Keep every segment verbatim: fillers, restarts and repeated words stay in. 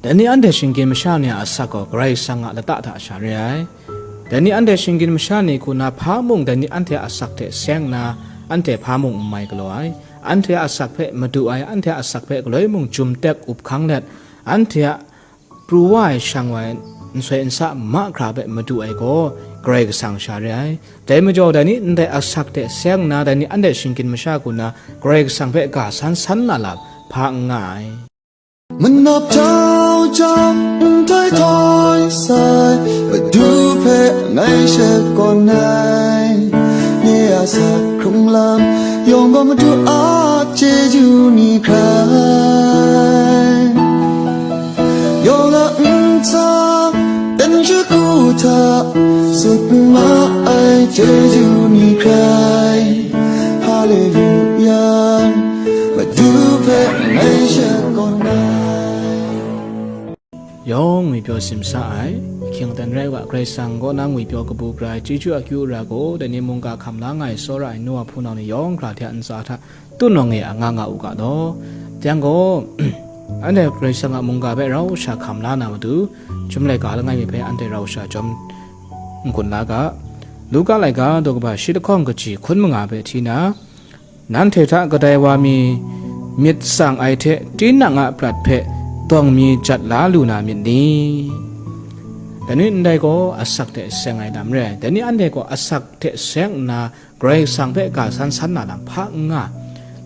Dai ni anhte shinggyim masha ni a asak gaw Karai Kasang a lata hta sha re ai. Dai ni anhte shinggyim masha ni hku na hpa mung dai ni anhte a asak hte seng nna, anhte hpa mung n mai galaw ai. Anhte a asak hpe madu ai, anhte a asak hpe galoi mung jum tek up hkang let, anhte a pru wa ai shang wa ai nsoi nsa mahkra hpe madu ai gaw Karai Kasang sha re ai. Dai majaw, dai ni ndai asak hte seng nna, dai ni anhte shinggyim masha hku na Karai Kasang hpe ga san san na lam hpa n nga ai. Manap jau jau, n toi toi sai, Madu hpe ngai shakawn ai. Nye a asak hkrung lam yawng gaw Madu a chyeju ni hkrai. Yawng a ntsa, dan shagu hta, sut ma ai chyeju ni hkrai. Haleluya, Madu hpe ngai shakawn ai. Yawng ngwipyaw simsa ai, ahkying aten rai wa, Karai Kasang kaw na ngwipyaw kabu gara ai, chyeju akyu ara gaw, dai ni mungga hkam la nga ai, tsawra ai, nu a hpunau ni yawng hkra hte a ntsa hta, tun awng e a nga nga u ga law. Yang gaw, anhte Karai Kasang a mungga hpe rau sha hkam la na matu, chyum laika langai mi hpe anhte rau sha chyawm n-gun la ga. Luka laika daw kaba shi lahkawng kaji hkun manga hpe hti na, nanhte hta kadai wa mi myit tsang ai hte tinang a prat hpe dawng mi jat la lu na myit ni? Dai ni ndai gaw asak hte seng ai lam re ai. Dai ni anhte gaw asak hte seng nna, Karai Kasang hpe ga san san na lam hpa n nga.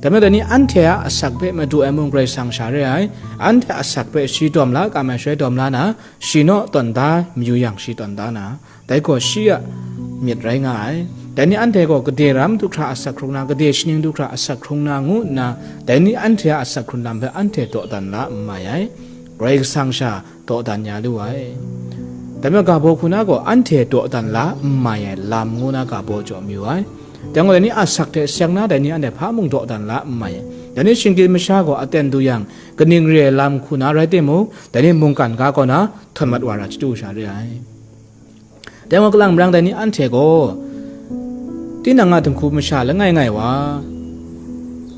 Dai majaw, dai ni anhte a asak hpe madu ai mung Karai Kasang sha re ai. Anhte a asak hpe shi dawm la kam ai shaloi dawm la na, shi naw tawn da mayu yang, shi tawn da na, dai gaw shi a myit rai nga ai. Dai ni anhte gaw gade ram du hkra asak hkrung na, gade shaning du hkra asak hkrung na ngu nna, dai ni anhte a asak hkrun lam hpe anhte dawdan la n mai ai. Karai Kasang sha dawdan ya lu ai. Dai majaw, ga baw hku na gaw anhte dawdan la n mai ai lam ngu na ga baw jaw mayu ai. Dai gaw, dai ni asak hte seng na, dai ni anhte hpa mung dawdan la n mai ai. Dai ni shinggyim masha gaw aten du yang, kaning re ai lam hku na rai timung, dai ni mungkan ga kaw na htawn mat wa ra chyeju sha re ai. Dai gaw, kalang marang dai ni anhte gaw, tinang a dinghku masha langai ngai wa,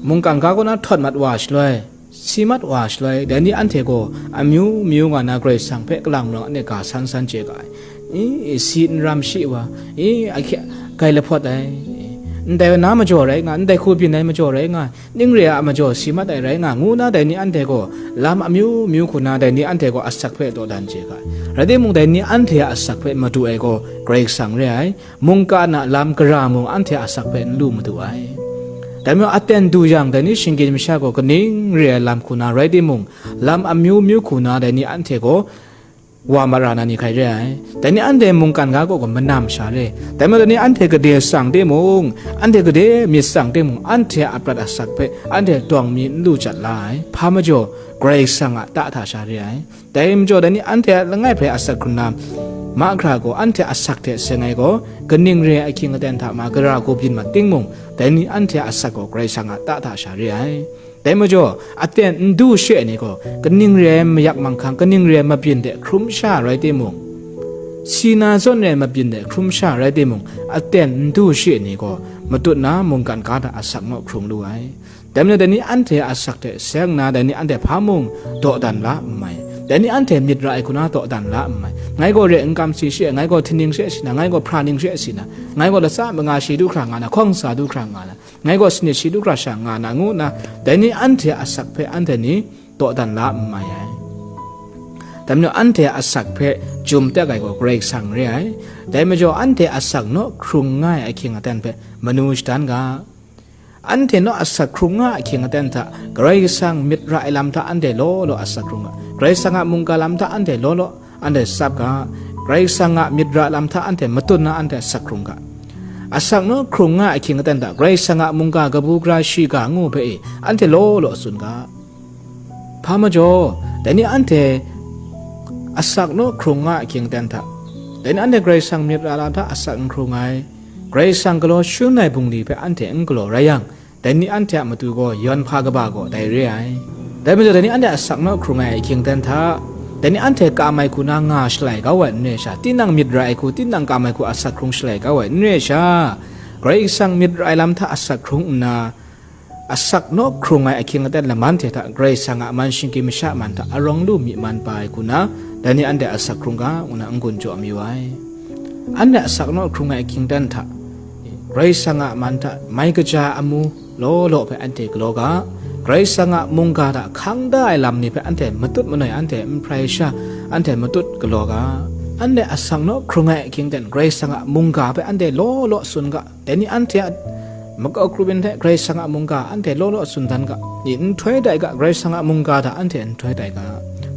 mungkan ga kaw na htawn mat wa shaloi, si mat wa shaloi, dai ni anhte gaw amyu myu nga na Karai Kasang hpe kalang marang anhte ga san san chye ga ai. I, si n ram shi wa, i, ahkye, gai lahpawt ai, ndai na majaw rai nga, ndai hku byin ai majaw rai nga, ning re a majaw si mat ai rai nga, ngu na dai ni anhte gaw lam amyu myu hku na dai ni anhte gaw asak hpe dawdan chye ga ai. Rai timung, dai ni anhte a asak hpe madu ai gaw Karai Kasang re ai. Mungkan a lam gara mung anhte a asak hpe n lu madu ai. Dai majaw, aten du yang, dai ni shinggyim masha gaw kaning re ai lam hku na rai timung, lam amyu myu hku na dai ni anhte gaw wa mara na ni hkrai re ai. Dai ni anhte mungkan ga kaw gaw manam sha re. Dai majaw, dai ni anhte gade tsang timung, anhte gade myit tsang timung, anhte a prat asak hpe anhte dawng mi n lu jat la ai. Hpa majaw, Karai Kasang a ta hta sha re ai. Dai majaw, dai ni anhte a langai hpe asak hkrung na mahkra gaw, anhte asak hte seng ai gaw, kaning re ai ahkying aten hta ma gara hku byin mat timung, dai ni anhte a asak gaw Karai Kasang a ta hta sha re ai. Dai majaw, aten n du she ai ni gaw, kaning re ai mayak manghkang, kaning re ai mabyin de hkrum sha rai timung, si na zawn re ai mabyin de hkrum sha rai timung, aten n du she ai ni gaw, matut na mungkan ga hta asak naw hkrung lu ai. Dai majaw, dai ni anhte a asak hte seng nna, dai ni anhte hpa mung dawdan la n mai. Dai ni anhte myit ra ai hku na dawdan la n mai. Ngai gaw re n kam si she, ngai gaw htingning she si na, ngai gaw hpra ning she si na, ngai gaw latsa manga shi du hkra nga na, hkawng sa du hkra nga na, ngai gaw sanit shi du hkra sha nga na, ngu nna, dai ni anhte a asak hpe anhte ni dawdan la n mai ai. Dai majaw, anhte a asak hpe jum tek ai gaw Karai Kasang re ai. Dai majaw, anhte a asak naw hkrung nga ai ahkying aten hpe manu shadan ga. Anhte naw asak hkrung nga ahkying aten hta, Karai Kasang myit ra ai lam hta anhte law law asak hkrung ga. Karai Kasang a mungga lam hta anhte law law anhte tsap ga. Karai Kasang a myit ra lam hta anhte matut na anhte asak hkrung ga. Asak naw hkrung nga ahkying aten hta, Karai Kasang a mungga kabu gara shiga ngu hpe e, anhte law law tsun ga. Hpa majaw, dai ni anhte asak naw hkrung nga ahkying aten hta, dai ni anhte Karai Kasang myit ra lam hta asak n hkrung ai, Karai Kasang galaw shangun ai bungli hpe anhte n galaw rai yang, dai ni anhte a matu gaw yawn hpa kaba gaw dai re ai. Dai majaw, dai ni anhte asak naw hkrung ai ahkying aten hta, dai ni anhte kam ai hku na nga shalai kau ai n re sha, tinang myit ra ai hku, tinang kam ai hku asak hkrung shalai kau ai n re sha, Karai Kasang myit ra ai lam hta asak hkrung nna, asak naw hkrung ai ahkying aten laman hte hta Karai Kasang a man shinggyim masha man hta arawng lu myi man pa ai hku na, dai ni anhte asak hkrung ga, ngu na n-gun jaw mayu ai. Anhte asak naw hkrung ai ahkying aten hta, Karai Kasang a man hta mai kaja amu law law hpe anhte galaw ga, Karai Kasang a mungga hta hkang da ai lam ni hpe anhte matut manoi, anhte n hprai sha, anhte matut galaw ga. Anhte asak naw hkrung ai ahkying aten Karai Kasang a mungga hpe anhte law law tsun ga. Dai ni anhte a makau kru byin hte Karai Kasang a mungga anhte law law tsun dan ga, i nhtoi tai ga, Karai Kasang a mungga hta anhte nhtoi tai ga.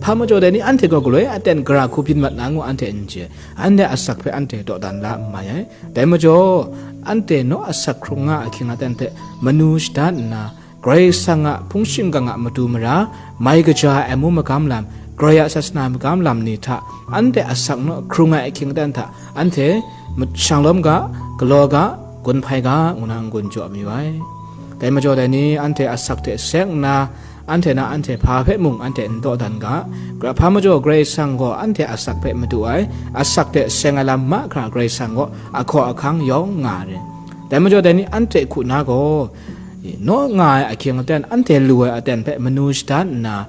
Hpa majaw dai ni anhte gaw galoi aten gara hku byin mat na ngu anhte n chye, anhte asak hpe anhte dawdan la n mai ai. Dai majaw, anhte naw asak hkrung nga ahkying aten hpe manu shadat nna, Karai Kasang a hpung shingkang a matu mara, mai kaja ai amu magam lam, Karai a sasana magam lam ni hta, anhte asak naw hkrung ai ahkying aten hta, anhte shanglawm ga, galaw ga, gun hpai ga, ngu na n-gun jaw mayu ai. Dai majaw dai ni anhte asak hte seng nna, anhte na anhte hpa hpe mung anhte n dawdan ga. Gra hpa majaw Karai Kasang gaw anhte asak hpe madu ai, asak hte seng ai lam mahkra Karai Kasang gaw ahkaw ahkang yawng nga ai. Dai majaw dai ni anhte hku na gaw, naw nga ai ahkying aten, anhte lu ai aten hpe manu shadat nna,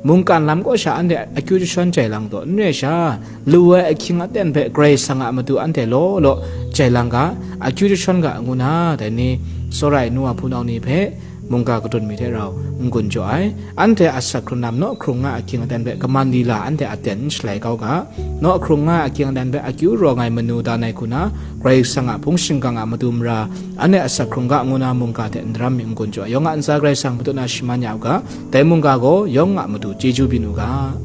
mungkan lam kaw sha anhte akyu jashawn jai lang taw, n rai sha, lu ai ahkying aten hpe Karai Kasang a matu anhte law law jai lang ga, akyu jashawn ga, ngu na, dai ni tsawra ai nu wa hpunau ni hpe mungga kadun mi hte rau n-gun jaw ai. Anhte asak hkrung lam naw hkrung nga ahkying aten hpe kaman lila anhte aten n shalai kau ga, naw hkrung nga ahkying aten hpe akyu rawng ai manu dan ai hku na, Karai Kasang a hpung shingkang a matu mara, anhte asak hkrung ga, ngu na mungga hte n daram mi n-gun jaw ai. Yawng a ntsa Karai Kasang matut na shaman ya u ga, dai mungga gaw yawng a matu chyeju byin u ga.